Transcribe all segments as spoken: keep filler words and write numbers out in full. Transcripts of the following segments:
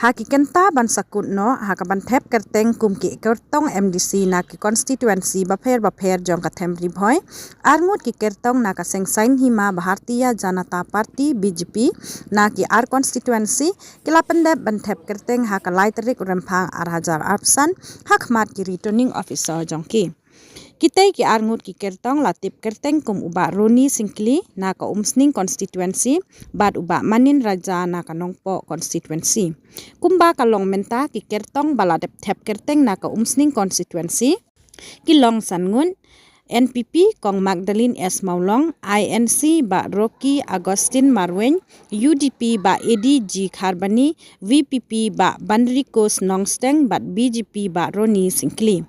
Ha ki kynta ban sa kut noh ha ka ban thep kyrteng kum ki kyrtong M D C na ki constituency bapher bapher jong ka them Ri Bhoi, arngut ki kyrtong na ka seng Sainhima Bharatiya Janata Party, B J P, na ki ar constituency ki la pyndep ban thep kyrteng ha ka lai tarik u Rymphang ar hajar arphew san ha khmat ki returning officer jong ki. Kitei ki arngut ki kyrtong la tip kyrteng kum u Bah Roni Syngkli na ka Umsning constituency bad u Bah Manin Raja na ka Nongpoh constituency. Kumba ka long mynta, ki kyrtong ba la dep thep kyrteng na ka Umsning constituency ki long san ngut: N P P, Kong Magdalene S Mawlong; I N C, Bah Rocky Augustine Marwein; U D P, Bah Eddie G Kharbani; V P P, Bah Banrikos Nongsteng bad B J P, Bah Roni Syngkli.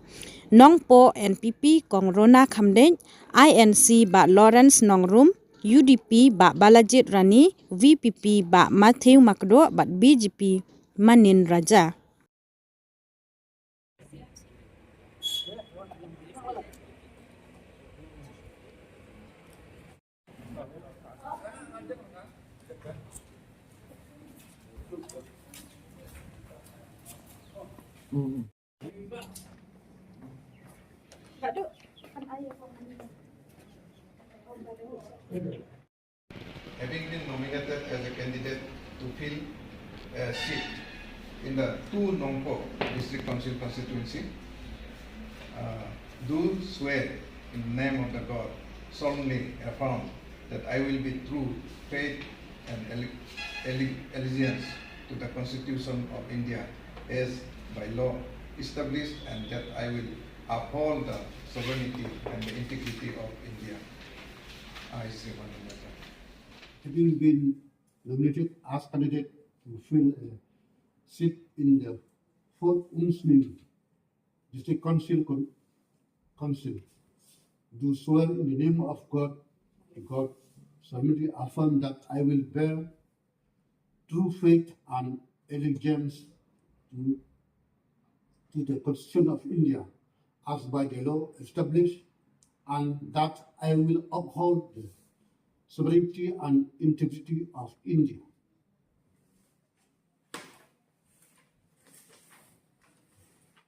Nongpoh, N P P, Kong Rona Khamdeit; I N C, Bah Lawrence Nongrum; U D P, Bah Balajit Rani; V P P, Bah Matthew Makdoh bad B J P, Manin Raja. Having been nominated as a candidate to fill a seat in the two Nongpoh District Council constituency, uh, do swear in the name of the God, solemnly affirm that I will be true faith and alle-, alle-, allegiance to the Constitution of India as by law established, and that I will uphold the sovereignty and the integrity of India. I, Sri Manin Raja. Having been nominated as candidate to fill a seat in the fourth Umsning District Council, Con-, Council, do swear in the name of God, the God, solemnly affirm that I will bear true faith and allegiance to, to the Constitution of India as by the law established, and that I will uphold the sovereignty and integrity of India.